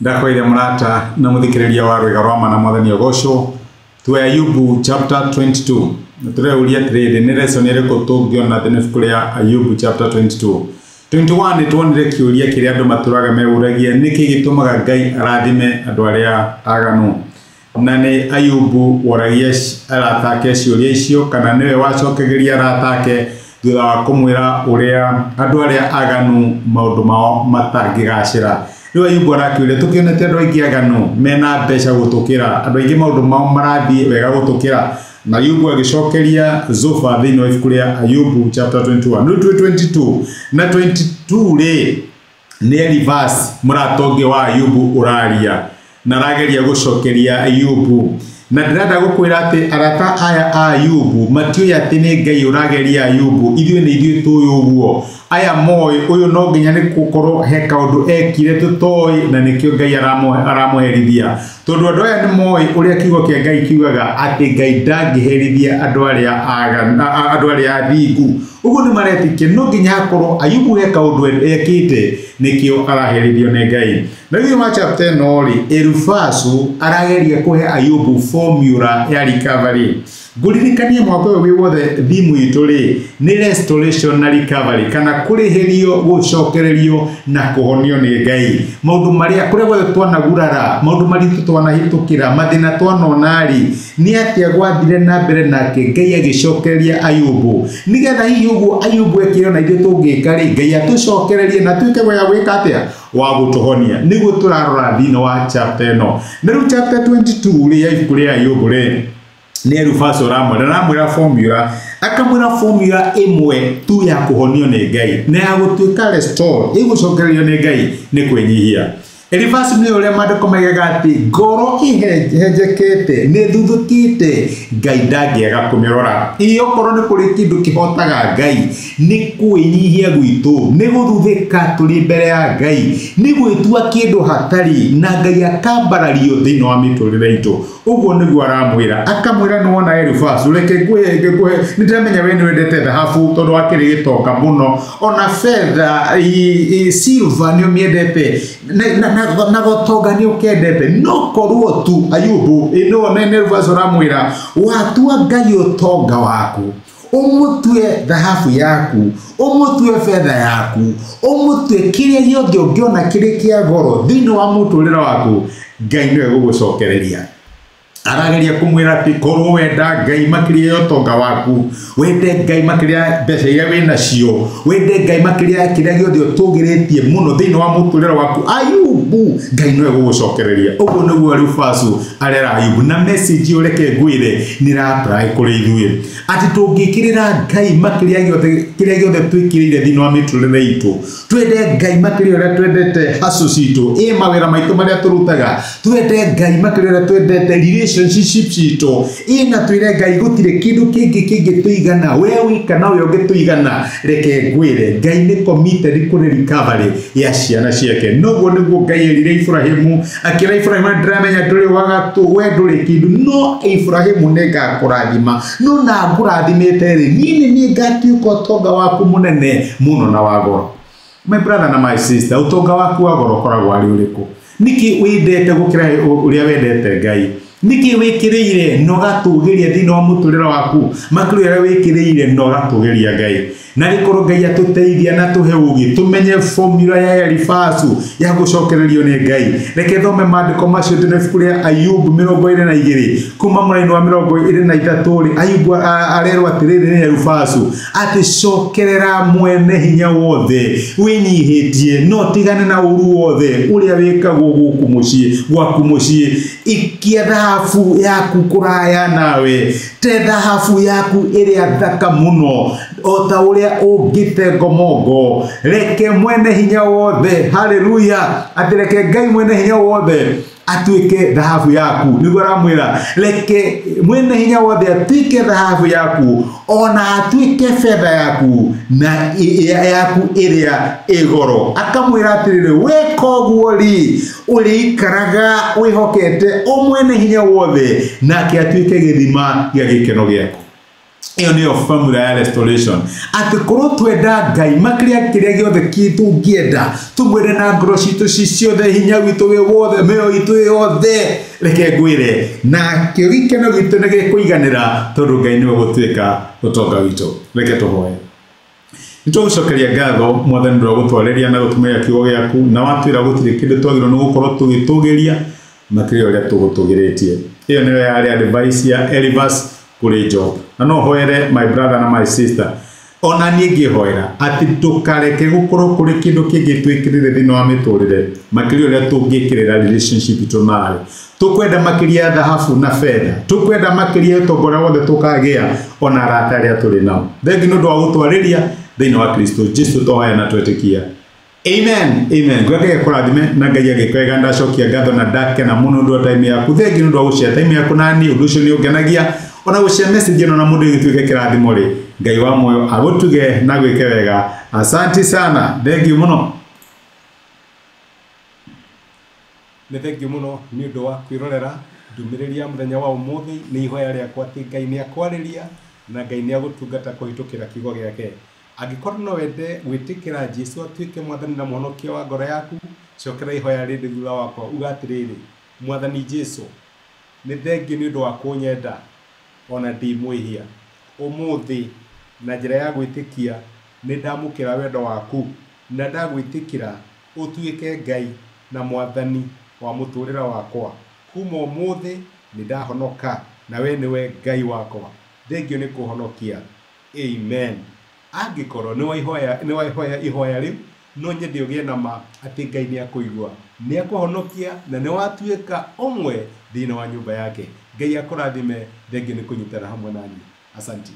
Ndakwĩire mũrata na mũthikĩrĩria wa rwĩga rwa mana mwathani ũgocwo. Tuwe Ayubu chapter 22 na tũreuria atĩrĩrĩ, nĩ lesson ĩrĩkũ tũngĩona thĩinĩ ibuku rĩa Ayubu chapter 22. 21 nĩ tuonire kĩũria kĩrĩa andũ matũraga meũragia, nĩkĩ gĩtũmaga Ngai arathime andũ arĩa aganu? Na nĩ Ayubu woragia arata ake ciũria icio, kana nĩwe wacokagĩria arata ake thutha wa kũmwĩra ũrĩa andũ arĩa aganu maũndũ mao matangĩgacĩra. Rĩu Ayubu arakĩũria, tũkĩonete andũ aingĩ aganu mena mbeca gũtũkĩra, andũ aingĩ maũndũ mao marathiĩ wega gũtũkĩra. Na Ayubu agĩcokeria Zofa thĩinĩ wa ibuku rĩa Ayubu chapter 21. Rĩu twĩ 22 na 22 rĩ, nĩ Elifaz mũrata ũngĩ wa Ayubu ũraria na arageria gũcokeria Ayubu. Na ndĩrenda gũkwĩra atĩ arata aya a Ayubu matiũĩ atĩ nĩ Ngai ũrageria Ayubu, ithuĩ nĩ ithuĩ tũĩ ũguo. Aya moĩ ũyũ no nginya nĩ gũkorwo he kaũndũ ekire tũtoĩ, na nĩkĩo Ngai aramũherithia. Tondũ andũ aya nĩ moĩ ũrĩa kiugo kĩa Ngai kiugaga atĩ Ngai ndangĩherithia andũ arĩa aganu, andũ arĩa athingu. Ũguo nĩ maretĩkia no nginya hakorwo Ayubu he kaũndũ ekĩte nĩkĩo araherithio nĩ Ngai. Na thĩinĩ wa chapter ĩno rĩ, Elifazu arageria kũhe Ayubu formula ya recovery. Ngũririkanie mwaka ũyũ wĩ wothe thimu itũ rĩ, nĩ restoration na recovery, kana kũrĩhĩrio, gũcokererio na kũhonio nĩ Ngai. Maũndũ marĩa kũrĩa guothe twanagurara, maũndũ maritũ twanahĩtũkĩra, mathĩna twanona rĩ, nĩ atĩa gwathire na mbere nake Ngai agĩcokereria Ayubu, nĩgetha hihi ũguo Ayubu ekire ona ithuĩ tũngĩka rĩ, Ngai atũcokererie na tuĩke wa gwĩka atĩa, wa gũtũhonia. Nĩguo tũrarora thĩinĩ wa chapter ĩno. Na rĩu chapter 22 rĩ ya ibuku rĩa Ayubu rĩ, nĩ Elifaz ũramwĩra, aramwĩra formula, akamwĩra formula ĩmwe tu ya kũhonio nĩ Ngai na ya gũtuĩka restore, ĩgũcokererio nĩ Ngai, nĩ kwĩnyihia. Elifaz nĩ ũrĩa maandĩko maigaga atĩ ngoro ĩhenjekete nĩ thuthũkĩte, Ngai ndangĩaga kũmĩrora. Ĩ okorwo nĩ kũrĩ kĩndũ kĩhotaga Ngai, nĩ kwĩnyihia gwitũ, nĩ gũthuthĩka tũrĩ mbere ya Ngai, nĩ gwĩtua kĩndũ hatarĩ na Ngai akambarario thĩinĩ wa mĩtũrĩre itũ. Ũguo nĩguo aramwĩra, akamwĩra nĩ wona Elifaz, reke ngũhe, nĩ ndĩramenya we nĩ wendete thahabu tondũ wakĩrĩ gĩtonga mũno, ona betha, silver nĩ ũmĩendete, na gũtonga nĩ ũkendete, no korwo tu Ayubu, no nĩ Elifaz ũramwĩra, watua Ngai ũtonga waku, ũmũtue thahabu yaku, ũmũtue betha yaku, ũmũtue kĩrĩa gĩothe ũngĩona kĩrĩ kĩa goro thĩinĩ wa mũtũrĩre waku, Ngai nĩwe gũgũcokereria. Arageria kũmwĩra atĩ korwo wenda Ngai makĩria ya ũtonga waku, wende Ngai makĩria ya mbeca iria wĩ nacio, wende Ngai makĩria ya kĩrĩa gĩothe ũtũgĩrĩtie mũno thĩinĩ wa mũtũrĩre waku, Ayubu, Ngai nĩwe gũgũcokereria. Ũguo nĩguo Elifaz arera Ayubu. Na message ĩyo reke ngwĩre nĩ ĩra-apply kũrĩ ithuĩ, atĩ tũngĩkĩrĩra Ngai makĩria gĩothe kĩrĩa gĩothe twĩkĩrĩire thĩinĩ wa mĩtũrĩre itũ, twende Ngai makĩria ũrĩa twendete hustle citũ, ĩ mawĩra maitũ marĩa tũrutaga, twende Ngai makĩria ũrĩa twendete relationship citũ, ĩ na twĩre Ngai gũtirĩ kĩndũ kĩngĩ kĩngĩtũigana, we wika nowe ũngĩtũigana. Reke ngwĩre Ngai nĩ committed kũrĩ recovery ya ciana ciake. Noguo nĩguo Ngai erire Ibrahimu, akĩra Ibrahimu, ndĩramenya ndũrĩ wagatũ, we ndũrĩ kĩndũ, no Ibrahimu nĩ ngakũrathima, no na ngũrathimĩte rĩ, niĩ nĩ niĩ ngatuĩka ũtonga waku mũnene mũno na wa goro. My brother na my sister, ũtonga waku wa goro ũkoragwo arĩ ũrĩkũ? Nĩkĩ wendete gũkĩra ũrĩa wendete Ngai? Nĩkĩ wĩkĩrĩire na ũgatũgĩria thĩinĩ wa mũtũrĩre waku makĩria ũrĩa wĩkĩrĩire na ũgatũgĩria Ngai? Na rĩkorwo Ngai atũteithia na tũhe ũũgĩ, tũmenye formula ya Elifaz ya gũcokererio nĩ Ngai. Reke thome maandĩko macio thĩinĩ wa ibuku rĩa Ayubu 22 kuma mũraini wa 23 rĩ, Ayubu arerwo atĩrĩrĩ nĩ Elifaz atĩ cokerera mwene hinya wothe, wĩnyihĩtie, no tigane na ũru wothe ũrĩa wĩkagwo gũkũ mũciĩ, gwaku mũciĩ. Ikia thahabu yaku kũraya nawe, te thahabu yaku ĩrĩa thaka mũno o ta ũrĩa ũngĩte ngomongo. Reke mwene hinya wothe, haleluya, atĩ reke Ngai mwene hinya wothe atuĩke thahabu yaku. Nĩguo aramwĩra, reke mwene hinya wothe atuĩke thahabu yaku, ona atuĩke betha yaku na yaku ĩrĩa ĩ goro. Akamwĩra atĩrĩrĩ, weka ũguo rĩ, ũrĩikaraga wĩhokete o mwene hinya wothe, nake atuĩke gĩthima gĩa gĩkeno gĩaku. Ĩyo nĩyo formula ya restoration, atĩ korwo twenda Ngai makĩria kĩrĩa gĩothe tũngĩenda, tũmwende na ngoro citũ ci ciothe, hinya witũ wĩ wothe, mĩoyo itũ yothe, reke ngwĩre nakĩo gĩkeno gitũ nĩ gĩkũiganĩra, tondũ Ngai nĩwe gũtuĩka ũtonga witũ. Reke tũhoe. Nĩtũgũcokeria ngatho Mwathani ũndũ wa gũtwarĩria na gũtũmĩra kiugo gĩaku, na watwĩra gũtirĩ kĩndũ twagĩrĩirwo nĩ gũkorwo tũgĩtũgĩria makĩria ũrĩa tũgũtũgĩrĩtie. Ĩyo nĩyo yarĩ advice ya Eliphaz kũrĩ Job. Na no hoere my brother na my sister, ona niĩ ngĩhoera atĩ ndũkareke gũkorwo kũrĩ kĩndũ kĩngĩ twĩkĩrĩre thĩinĩ wa mĩtũrĩre makĩria ũrĩa tũngĩkĩrĩra relationship itũ nawe. Tũkwenda makĩria thahabu na betha, tũkwenda makĩria ũtonga ũrĩa wothe tũkagĩa, ona arata arĩa tũrĩ nao. Thengi nĩ ũndũ wa gũtwarĩria thĩinĩ wa Kristo Jesu twahoya na twetĩkia. Amen. Amen. Ngai akũrathime na Ngai agĩkwega. Ndacokia ngatho na ndakena mũno ũndũ wa time yaku. Thengi nĩ ũndũ wa gũshare time yaku nani, ũndũ ũcio nĩ ũngenagia. Ona gũshare message ĩno na mũndũ ĩgĩtuĩke kĩrathimo rĩ, Ngai wa muoyo agũtuge na gwĩke wega. Asante sana. Thengi mũno. Nĩ thengiũ mũno nĩ ũndũ wa kwĩrorera ndũmĩrĩri ya mũthenya wa ũmũthĩ. Nĩ ihoya rĩakwa atĩ Ngai nĩ akwarĩria na Ngai nĩ agũtungata kũhĩtũkĩra kiugo gĩake. Angĩkorwo no wende gwĩtĩkĩra Jesu atuĩke mwathani na mũhonokia wa ngoro yaku, cokera ihoya rĩndĩ thutha wakwa, uga atĩrĩrĩ: Mwathani Jesu, nĩ thengiũ nĩ ũndũ wa kũnyenda ona ndĩ mwĩhia. Ũmũthĩ na njĩra ya gwĩtĩkia nĩ ndamũkĩra wendo waku na ndagwĩtĩkĩra ũtuĩke Ngai na mwathani wa mũtũrĩre wakwa. Kuma ũmũthĩ nĩ ndahonoka na we nĩwe Ngai wakwa. Thengiũ nĩ kũhonokia. Amen. Angĩkorwo nĩ waihoya ihoya rĩu, no nyende ũgĩe na ma atĩ Ngai nĩ akũigua, nĩ akũhonokia na nĩ watuĩka ũmwe thĩinĩ wa nyũmba yake. Ngai akũrathime. Thengiũ nĩ kũnyitana hamwe naniĩ. Asanti.